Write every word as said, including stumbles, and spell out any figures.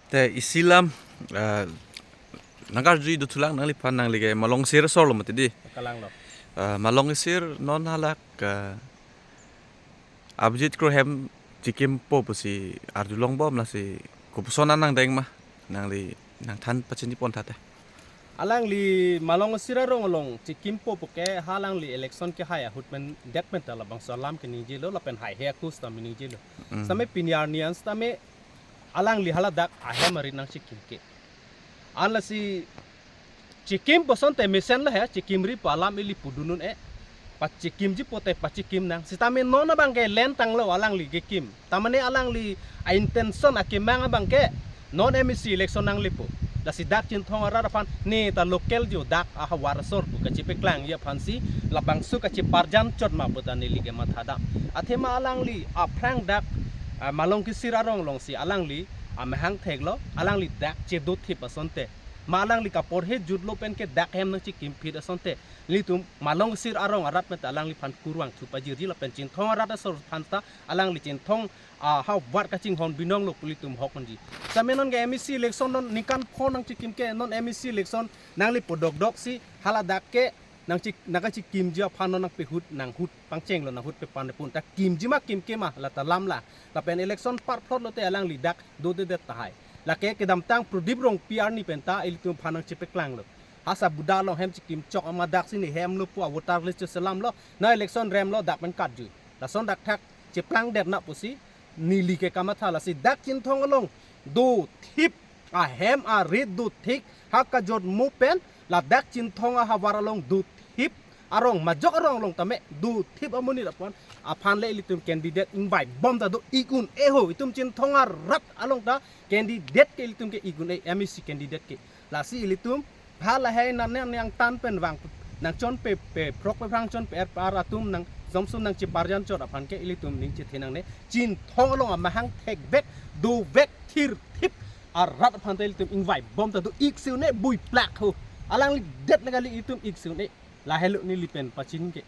Te isi alam, eh, nangkarju dothulang nangliphan, nangli ke Malong Sir asor lo mati di. Kalang lo. Eh, Malong Sir, non halak, eh, Abhijit Kro hem chekimpo pusi arjulongbom, lasi kopuson anang deng ma, nangli nangthan pachini pon tha te. Alangli Malong Sir arong along chekimpo puke, ha alangli election kehai ahut pen det pen ta labangso alam ke ningjelo, lapen haihe akus ta me ningjelo. Mm. Sitame pini arni an sitame alangli haladak ahem arit nangchekim ke. An lasi chekimpo asonte mesen lo he, chekimri pu alam ili pudun un-e. Pachekimji pote pachekim nang. Sitame non abang ke len tanglo alangli kekim. Tamane alangli a-intention akemang abang ke non M A C election nanglepo. Lasi dak Chinthong arat aphan ne ta local jo, dak ahavar asor pu kachepaklangji aphansi labangso kacheparjan chot ma pu ta neli ke mathadam. Athema alangli aphrang dak, ah, Malong Kesir arong alongsi alangli amahang theklo, alangli dak chedothip asonte. Ma alangli kaporhe jutlo pen ke dak hem nangchekimphit asonte, ilitum Malong Kesir arong arat pen ta alangliphan kurvangthu pajirji lapen Chinthong arat asor aphan ta alangli Chinthong, ah, ahavar kachinghon binong lo pu ilitum hok unji. Sitame non ke M A C election non ningkan pho nangchekim ke, non M A C election nangle podok doksi haladak ke nangchek nangkachekimji aphan non nangpehut nanghut pangchenglo, nanghut pepan pun ta kimji ma kimke ma la ta lam la. Lapen election par phlot lote alangli dak dodedet tahai. Lake kedamtang Prodip Rongpi arni pen ta ilitum aphan nangchepaklanglo. Hasa buda along hem chekimchok ama daksi ne hem lo pu a-voter list cheselamlo. Na election remlo dak pen katjui. Lason dak thak cheplang det na pusi neli ke kamatha, lasi dak Chinthong along dothip ahem arit dothik ha kajotmo pen ladak Chinthong ahavar along dothip arong majok arong along tame dothip amonit aphan, aphan le ilitum candidate ingvaibom ta do-ik un-e ho. Itum Chinthong arat along ta candidate ke ilitum ke ik un-e, M A C candidate ke. Lasi ilitum ha lahai nang nang nangthan pen vang nangchonpe pe phrok pe phrang chonpe er par atum nang jomsun nangcheparjan chot aphan ke ilitum ning chethe nangne. Chinthong along amahang thekvek dovek thirthip arat aphan ta ilitum ingvaibom ta do-ik si un-e, buiplak ho. Alangli det le kali, itum ik si un-e. Lahelo neli pen pachini ke.